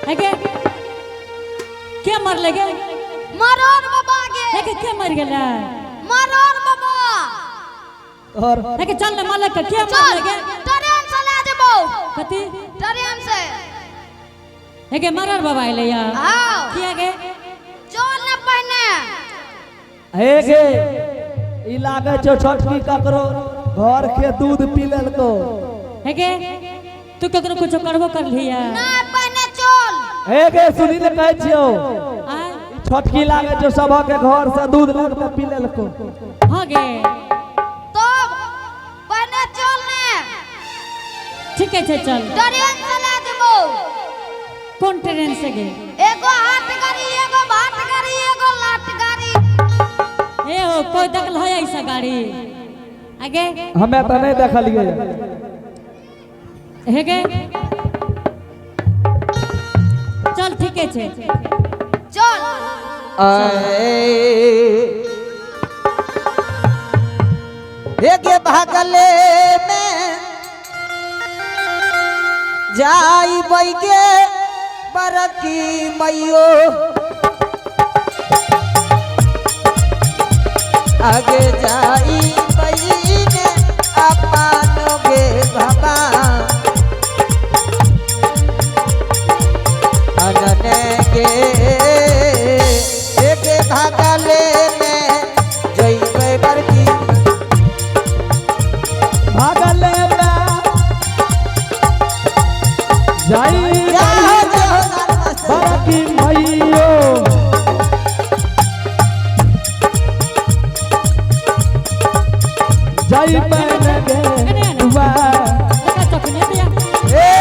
है गे के मरले गे? मरोर बाबा गे। है गे, के मर गेलै? मरोर बाबा। और है गे, चल ने मालक के चल मरले गे? ट्रेन से ले जेबो। कथी? ट्रेन से। है गे, मरर बाबा अइलै या? हाँ। किया गे? चल ने पहिने। हे गे, ई लागै छौ छोटकी ककरो घर के दूध पी लेलको। है गे, तू ककरो कुछो करबो करलिया? नहीं, पहिने चल। हे गे, सुनी ने कहै छियौ। आय? छोटकी लागै छौ सबक के घर से दूध लग के पी लेलको। हाँ गे। तब पहिने चल ने। ठीक है, चल। ट्रेन से ले जेबो। कोन ट्रेन से गे? एगो हाथ गाड़ी, एगो भात गाड़ी, एगो लाट गाड़ी। ए हो, कोई देखल है ऐसा गाड़ी आगे? हमें तो नहीं देखलिए। हे गे, चल, ठीक है छे। चल। हे भागले में जाई बैगे बरकी मैयो, आगे जाई बईने अपन गे बाबा अनने गे। एक भागले में जइबै बरकी भागले में जाई जय हो, जय हो, नमस्ते। बरकी मैयो। जाई बन गे वाह। देखा चखने दिया। ए,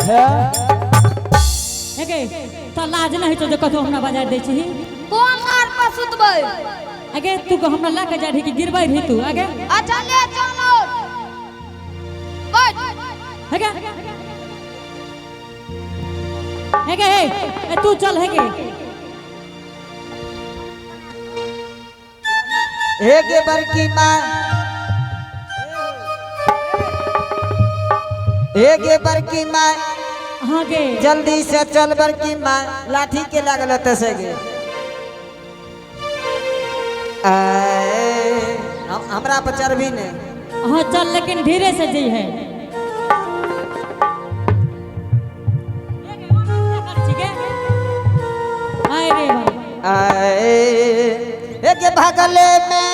है। हे गे, तो लाज नहीं छौ जे कतौ हमरा बजा दै छी? कोन नार पर सुतबै? आगे, तू को हमरा लए के जाइ रही कि गिरबै रही तू आगे? अच्छा, ले चल और बैठ। हे गे, हे गे, हे ए, तू चल हे गे। हे गे बरकी माँ, हे गे बरकी माँ। हाँ गे। जल्दी से चल बरकी माँ, लाठी के लागल तसे गे। आए, हमरा पर चढ़बी ने? हाँ चल, लेकिन धीरे से जी है। आए रे बाबा। आए, हे गे भागले में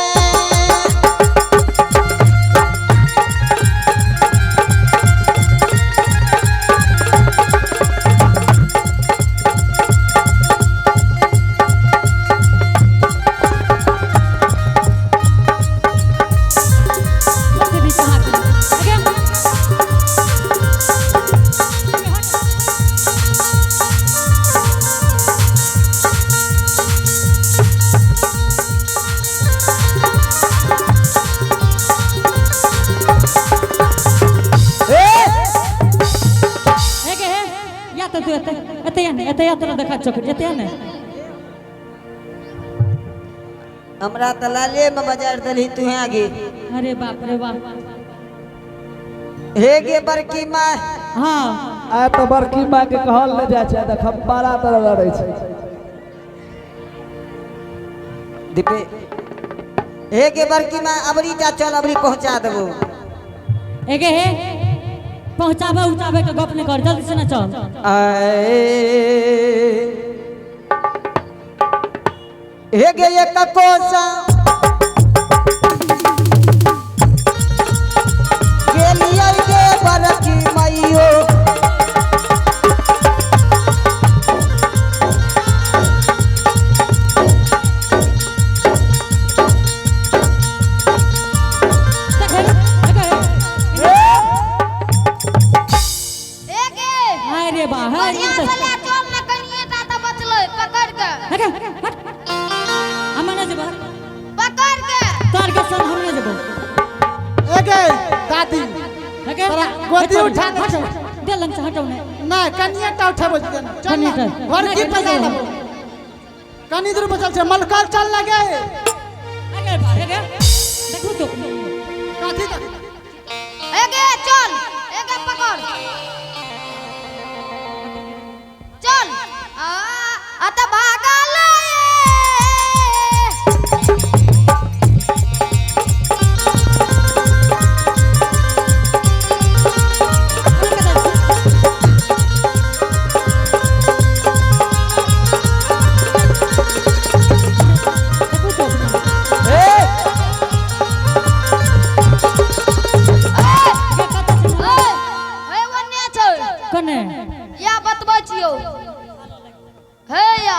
मत भी कहाँ के? आगे। ए, हे गे, हे या तो तू एते एते या ने, एते या, तोरा देखा चौक, एते या ने। हमरा त लाले में बजार दलही तू आगे। अरे बाप रे बाप। हे गे बरकी माँ। हाँ। आय तो बड़की माँ के कहल नहीं जाइ छै, देख बड़ा तरह लड़ै छै। दीपे, हे गे बरकी माँ, अबरी जा, चल, अबरी पहुंचा देबो। एगे हे, पहुंचाबे उचाबे के गप नहीं कर, जल्दी से ना चल। आए, हे गे एक कोसा गेलियै गे बरकी मैयो। देख हे, देख हे। ए गे। हाय रे बा, हाय। बढ़िया से ले चल ने, कनिए टा तऽ बचलै पकड़ के। हेगे, हट, हम ना जेबो। पकड़ के। तोर के संग हम ना जेबो। एगे दादी। हेगे। तोरा गोदी उठा ले छौ। दे लंग से, हटौ ने। नहीं, कनिए टा उठेबो जेतै ना। चल ना। कनिए टा। घर की नहीं, बजा नहीं। लेबो। कनी दूर बचल छै, मलकल चल लगे। हेगे बा, हेगे, देखू तो। कथी देख? एगे चल, एगे पकड़, चल। छियौ। हे या।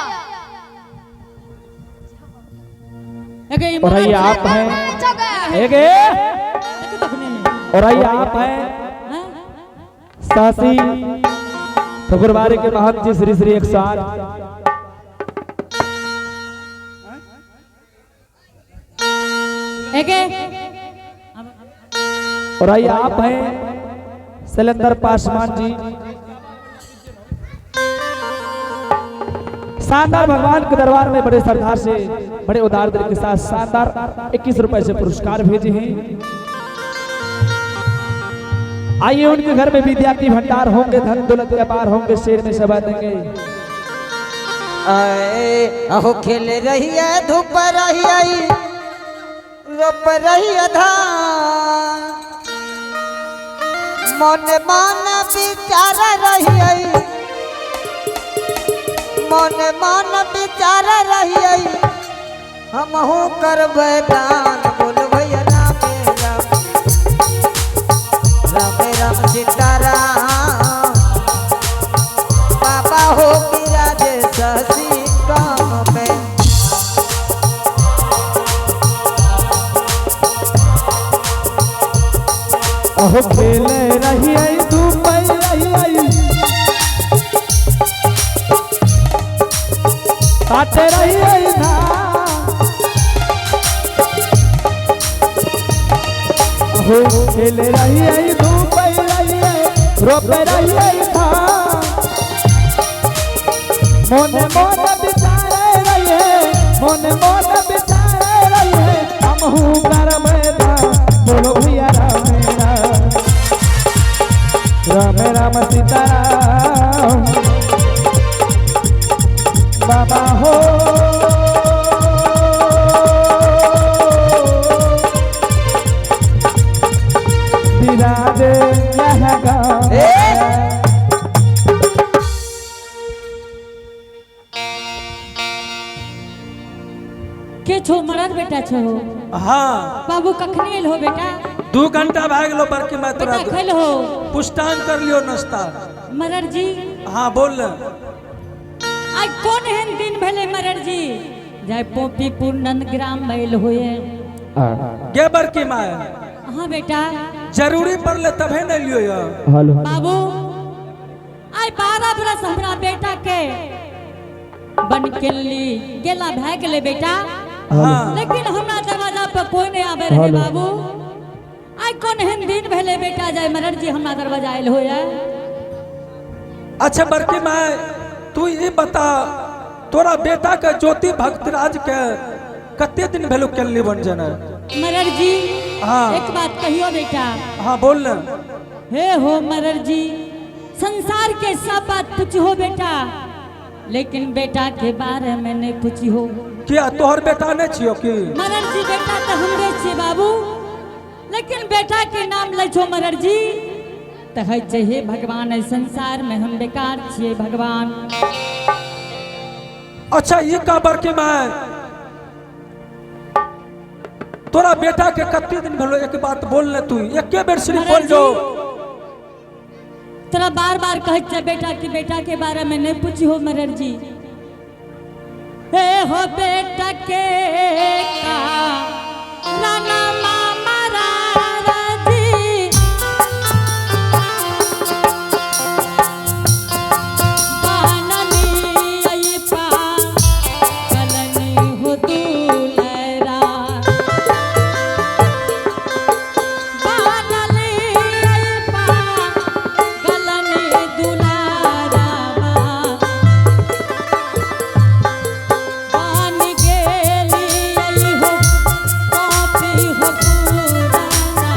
एगे ई और ये मरद आप हैं छौ गे। एगे देखो तखने ने। और ये आप हैं हाँ? सासी ठकुरबाड़ी के महंत जी श्री श्री 108। एगे और आइए आप हैं शैलेंद्र पासवान जी। शानदार भगवान के दरबार में बड़े श्रद्धा से बड़े उदार दिल के साथ शानदार 21 रुपए से पुरस्कार भेजे हैं। आइए उनके घर में विद्या की भंडार होंगे, धन दौलत के पार होंगे, शेर में सभा देंगे। आए अहो खेल रही है धूप रही आई रोप रही है धान, मन मन विचार रही आई, मन मन विचार रही आई, हमहू करबै दान। बोल भैया राम राम राम राम सीताराम, बाबा हो बिराजे शशि काम में। अहो खेल रही आई धूप रही आई काट रही आई धान, अहो खेल रही आई धूप रही आई रोप रही आई धान, मन मन विचार रही है, मन मन विचार रही है, हमहू करबै दान। बोलो भैया राम राम राम राम सीताराम, बाबा हो विराजे यह गाँव। के छो मरद बेटा छो? हाँ। बाबू कखनी एल हो बेटा? 2 घंटा भाग लो बड़की माँ तोरा। बेटा खैल हो? पुष्टान कर लियो नाश्ता। मरर जी। हाँ बोल। आई कोन एहन दिन भेले मरर जी जय पोपीपुर नंदग्राम भइल होए? गे बड़की माँ। हाँ बेटा। जरूरी पड़ले तभे न लियो या। हेलो। बाबू आई 12 बरस हमरा बेटा के बन के ली गेला भए गेले बेटा। हाँ। लेकिन हमरा दरवाजा पर कोई नहीं आवे रहे बाबू। आई कोन एहन दिन भेले बेटा जय मरर जी हमरा दरवाजा आयल होए? अच्छा बड़की माँ तू ये बता तोरा बेटा के ज्योति भक्तराज के कते दिन भेलो केली बन जना? मरर जी। हाँ। एक बात कहियो बेटा। हाँ बोल न। हे हो मरर जी संसार के सब बात पूछो बेटा लेकिन बेटा के बारे में नहीं पूछियो। किया तोहर बेटा नहीं छियो की? मरर जी बेटा तो हमरे छियै बाबू लेकिन बेटा के नाम लै छो मरर जी तो है छै हे भगवान एहि संसार में हम बेकार छियै भगवान। अच्छा ये का बड़की माँ तोरा बेटा के कते दिन भेलो एक बात बोल न तू एके बेर सिर्फ बोल जो। तोरा बार बार कहै छै बेटा के बेटा के बारे में नहीं पूछियो मरर जी। हे हो बेटा के का राना मामा राजी बाननी आई पा कलनी हो दुलरा बाननी आई पा कलनी दुलारा बान गेली आई हो पापी हो पुराना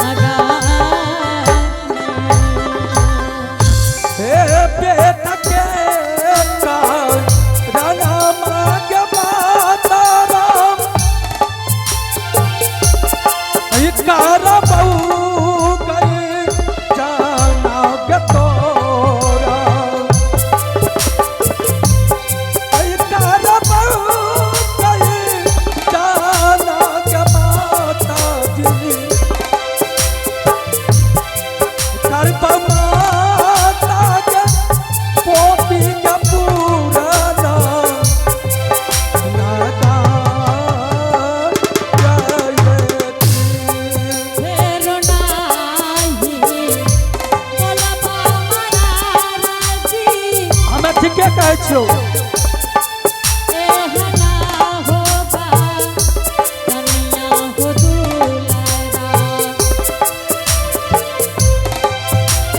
लगा। हे बेटा के का राना माँ के माता राम कार बहू गई जाना के तोरा कार बहू गई जाना के माता जी कर माता। कहै छियौ? एहना होबा कनिया हो दुलारा,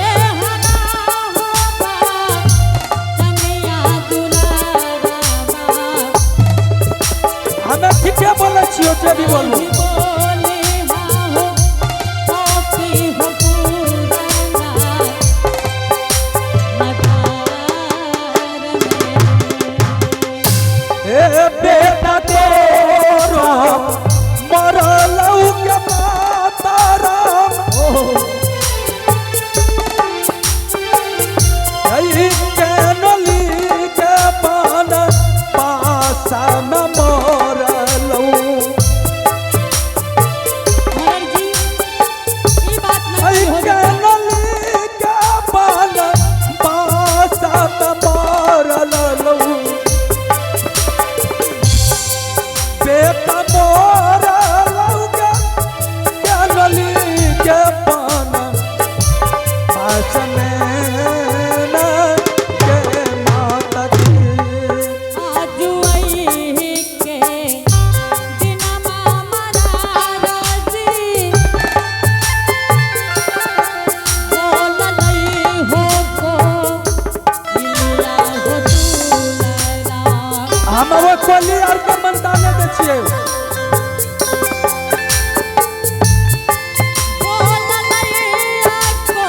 एहना होबा कनिया दुलारा। हमे ठीके बोलै छियौ जे भी बोलू। बोले हो कॉपी हो पुराना मकार में। हे बेटा तोरा मरलौ के माताराम, ऐ केनली के पान पासा में मरलौ। मरर जी, ई बात ऐ नहीं हो बेटा। केनली के पान पासा में मरलौ, बेटा मरलौ के केनली के पान पास में न के माता जी। आजु आई के दिनमा मरार जी, बोललै हो को मिलिया हो दुलारा। हम वो कोली आर के मनता नहि दै छियै। बोललै को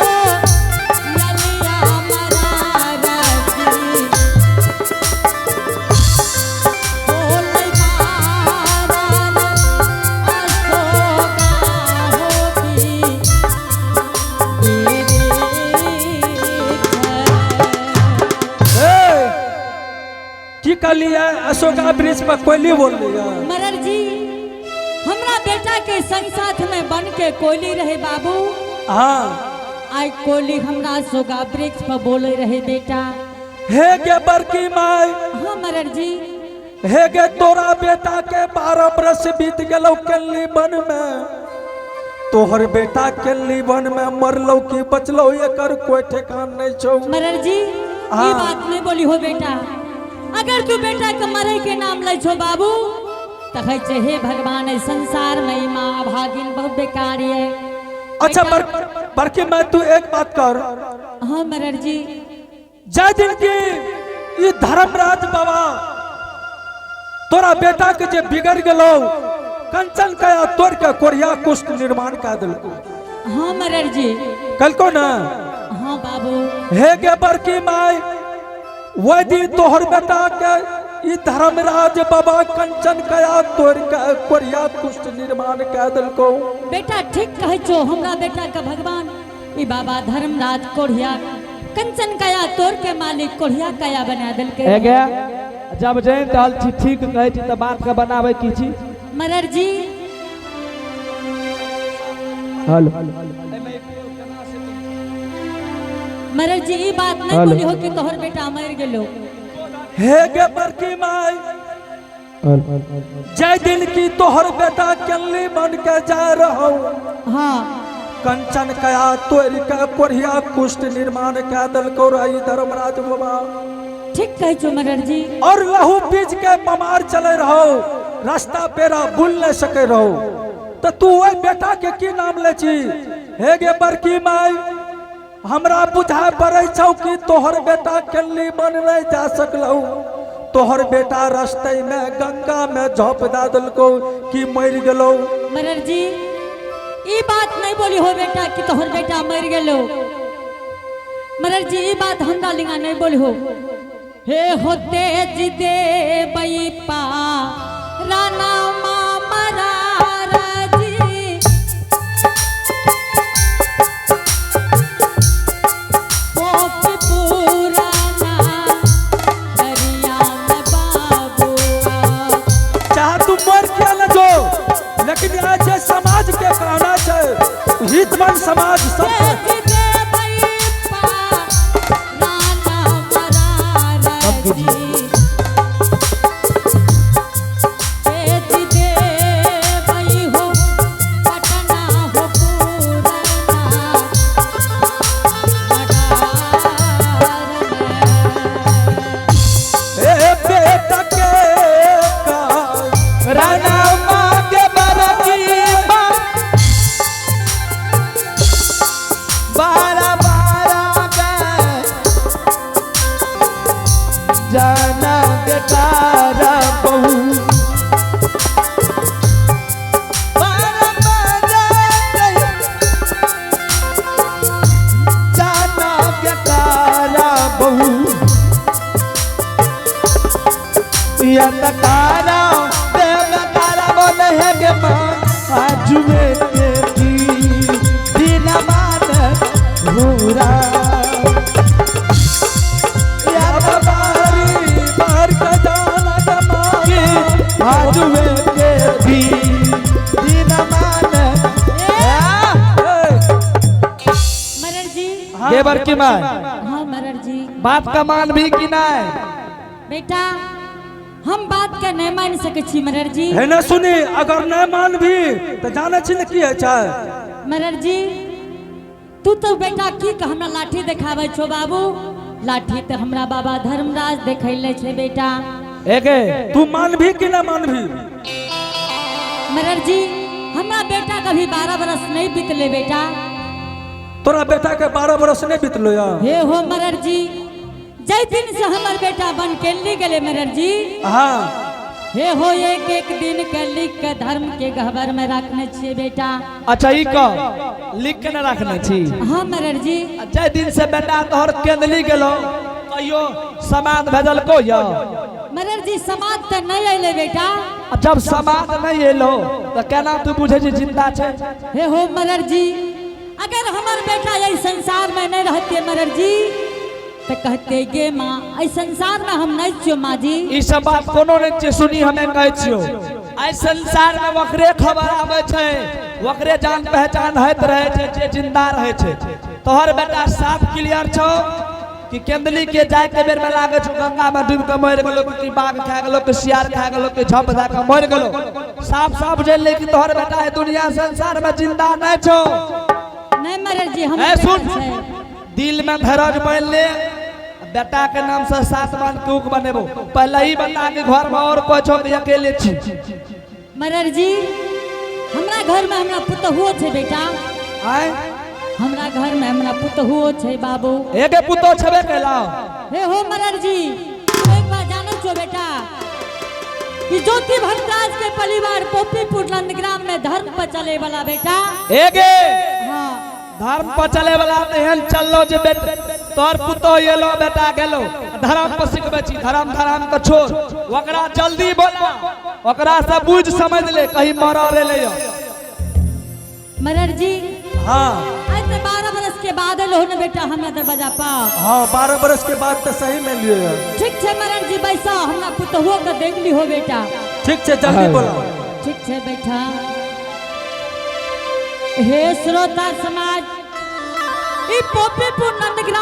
ललिया मरार जी, बोलै मारन अशोका होती हे, की कहलियै? अशोका ब्रिज पर कोयली बोललियै? मरर जी, हमरा बेटा के संग साथ में बन के कोयली रहे बाबू। हाँ। आई कोयली हमरा अशोका वृक्ष पर बोले रहे बेटा। हे गे बड़की माय। हाँ मरर जी। हे गे, तोरा बेटा के 12 बरस बीत गेलौ केली वन में, तोहर बेटा केली वन में मरलौ कि बचलौ एकर कोई ठेकान नहीं छौ। मरर जी, हाँ। ई बात नहीं बोली हो बेटा। अगर तू बेटा के मरे के नाम लै छो बाबू, त कहै छै हे भगवान, एहि संसार में ई माँ भागिन बहुत बेकार है। अच्छा बड़की माय, तू एक बात कर। हाँ मरर जी। जाय दिन की ई धर्मराज बाबा तोरा बेटा के जे बिगड़ गेलौ, कंचन कया तोड़ के कोरिया कुष्ठ निर्माण कए देलको। हाँ मरर जी। कहलको ना? हाँ बाबू। हे गे बड़की माय, वही दिन तोहर बेटा के ई धर्मराज बाबा कंचन कया तोड़ के कोरिया कुष्ठ निर्माण कए देलको। बेटा ठीक कहै छो, हमरा बेटा के भगवान ई बाबा धर्मराज कोढ़िया कंचन कया तोड़ के मालिक कोढ़िया कया बना देलकै। ए गे, जब जानि रहल छी ठीक कहै छी तऽ बात के बनाबै की छी? मरर जी। हेलो। मरर जी, ई बात नहीं हेलो। बोली हो कि तोहर बेटा मर गेलो। हे गे बड़की माय, जय दिन की तोहर बेटा केली बन के जा रहो, हाँ। कंचन कया तोड़ के कोढ़िया कुष्ठ निर्माण कए देलको रही धर्मराज बाबा। ठीक कहै छो मरर जी। और लहू पीज के बमार चले रहो, रास्ता पेरा बुल नहीं सके रहो, तो तू ओहि बेटा के की नाम ले छी? हे गे बड़की माय, हमरा बुझाय पड़ै छौ कि तोहर बेटा केली बन नहीं जा सकलौ, तोहर बेटा रास्ते में गंगा में झोप दे देलको कि मरि गेलौ। मरर जी, ई बात नहीं बोली हो बेटा कि तोहर बेटा मर गेलो। मरर जी, ई बात हमरा लिंगा नहीं बोली हो। हे होते जिदे बई पा राना मरार जी, पोप पुराना दरिया में बाबुआ। चाहे तू मर के न जो, लेकिन आज जे समाज के कहना छै, हितवन समाज सब तेज दे बई पा राना मरार जी, तेज दे बई हो पटना हो पुराना मडार में। जाना बेटारा बहू 12 बजे जाना बेटारा बहू या तारा देव तारा बोले है गे माँ आजुए के दी दिन मान घूरा या बारी बाहर का जाना कमाई आजुए के दी दिन मान मरर जी गे बड़की माँ हाँ मरर जी बात का मान भी कि नहीं बेटा हम बात के नहीं मान सकै छी मरर जी है ना सुनी अगर नहीं मान भी तो जाने छी ने की है छै मरर जी तू तो बेटा की के हमरा लाठी देखाबै छो बाबू लाठी तो हमरा बाबा धर्मराज देखैले छै बेटा एगे तू मान भी कि ना मान भी मरर जी हमरा बेटा कभी 12 बरस नहीं बीतले बेटा तोरा बेटा के 12 बरस नहीं बीतलो या हे हो मरर जी जै दिन से हमर बेटा बन के ली गेले मरर जी हाँ हे हो एक एक दिन के लिख के धर्म के गहबर में रखने छियै बेटा अच्छा ई कह लिख के ना रखने छी हाँ मरर जी जाहि दिन से बेटा तोहर केंदली गेलो कहियो समाद भेजल को यो मरर जी समाज तऽ नहीं अयले बेटा आ जब समाद नहीं एलो तो केना तू बुझे छी जिंदा छै हे हो मरर जी अगर हमर बेटा एहि संसार में नहीं रहते मरर जी तो कहते गे माँ एहि संसार में हम नहीं छियो माँ जी ई सब बात कोनो नहीं छै सुनी हमे कहै छियो आइ संसार में वकरे खबर आबै छै वकरे जान पहचान होइत रहै छै जे जिंदा रहै छै तोहर बेटा साफ क्लियर छौ कि केंदली के जाय के बेर में लागै छौ गंगा में डूबि के मरि गेलो कि बाघ खा गेलो कि सियार खा गेलो कि झप दए के मरि गेलो साफ साफ जानि ले कि तोहर बेटा एहि दुनिया संसार में जिंदा नहीं छौ नहीं मरर जी हम ए सुन दिल में धैरज बन ले बेटा के नाम से सात मान क्यों बनेबो पहले ही बता के घर में और कोई छो कि अकेले छी मरर जी हमरा घर में हमरा पुतहुओ छै बेटा आय हमरा घर में हमरा पुतहुओ छै बाबू एके पुतो छबे कैला हे हो मरर जी तू एक बार जानै छो बेटा कि ज्योति भरद्वाज के परिवार पोपीपुर नंदग्राम में धर्म पर चले वाला बेटा एगे हाँ धर्म पर चले वाला तो एहन चललो जे बेट तोर पुतो एलो बेटा गेलो धर्म पर सिखबै छी धर्म धर्म के छोड़ ओकरा जल्दी बोला ओकरा से बुझ समझ ले कहीं मरल ले मरर जी हाँ आज तो 12 बरस के बाद एलो ने बेटा हमरा दरवाजा पर हाँ 12 बरस के बाद तो सही में लिए है। ठीक छै मरर जी बैसा हमरा पुतहुओ के देख ली हो बेटा ठीक छै जल्दी बोला ठीक छै बैठा हे श्रोता समाज ई पोपीपुर नंदग्राम।